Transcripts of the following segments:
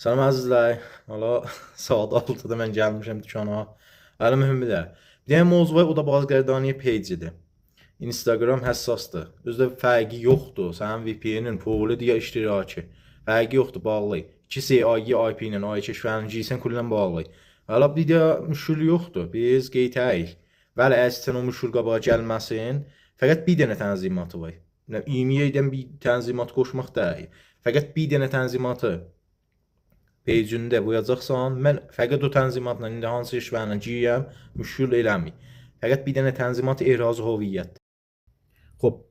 Salam əzizlər. Hala saat 6-da mən gəlmişəm dükana. Hələ mühümü də. Bir dənə mövzu var, o da bazıqərdaniyə page-idir. Instagram həssasdır. Özdə fərqi yoxdur. Sənin VPN-in puludur ya iştirakı. Fərqi yoxdur, bağlı. İkisi IP ilə, ay keşfənin giysən kullan bağlı. Hələ bir də müşkül yoxdur. Biz qeytəyik. Bəli, əslən o müşkül qabağa gəlməsin. Fəqət bir dənə tənzimatı var. IMEI-dən bir tənzimat qoşmaq deyil. Fəqət bir dənə tənzimatı page-ündə qoyacaqsan. Mən fəqət o tənzimatla indi hansı işvənlə giyəm, müşkül eləmir. Fəqət bir dənə tənzimat ehraz hüviyyətdir. Xoп.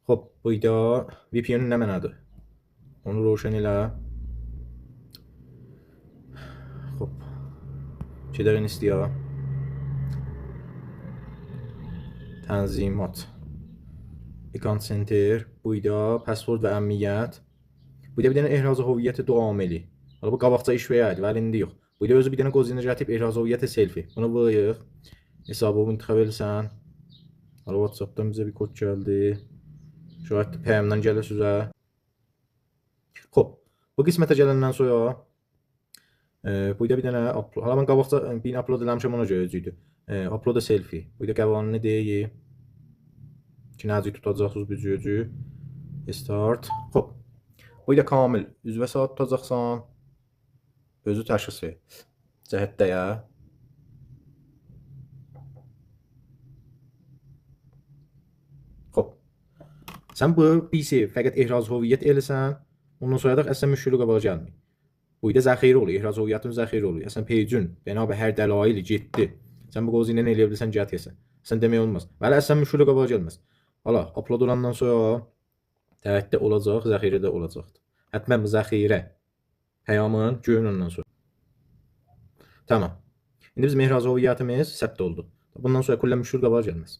Xoп, bu da VPN nə mənadır? Onu roşan elə. Xoп. Gedərin istəyir. Tənzimat. Account Center, bu da password və əmniyyət. Bu da bir dənə ehraz hüviyyəti du amili. Hala bu qabaqca iş verəydi, bəli indi yox. Bu da özü bir dənə qozinə gətirib ehraz hüviyyəti selfie. Bunu vururuq. Hesabı intikhab elsən. Hala WhatsApp-dan bizə bir kod gəldi. Şayad PM-dən gəlir sizə. Xoп, bu qismətə gələndən sonra bu da bir dənə upload. Hala mən qabaqca birini upload eləmişəm ona görə özüydü. Upload a selfie. Bu da qəvanini deyir ki, necə tutacaqsınız bu cücü. Start. Xoп. Bu da kamil üzvə saat tutacaqsan. Özü təşxis ver. Cəhətdə ya. Xoп. Sən bu PC fəqət ehraz hüviyyət eləsən, ondan sonra da əslən müşkülü qabağa gəlmir. Bu da zəxirə olur, ehraz hüviyyətin zəxirə olur. Əslən page-ün bina bə hər dəlaili getdi. Sən bu qozinə nə eləyə bilirsən, gətirsən. Sən demək olmaz. Bəli, əslən müşkülü qabağa gəlməz. Hala, upload olandan sonra tərətdə olacaq, zəxirədə olacaqdır. Hətmən bu zəxirə peyamın görün ondan sonra. Tamam. İndi bizim ehraz hüviyyətimiz səbt oldu. Bundan sonra kullan müşkül qabağa gəlməz.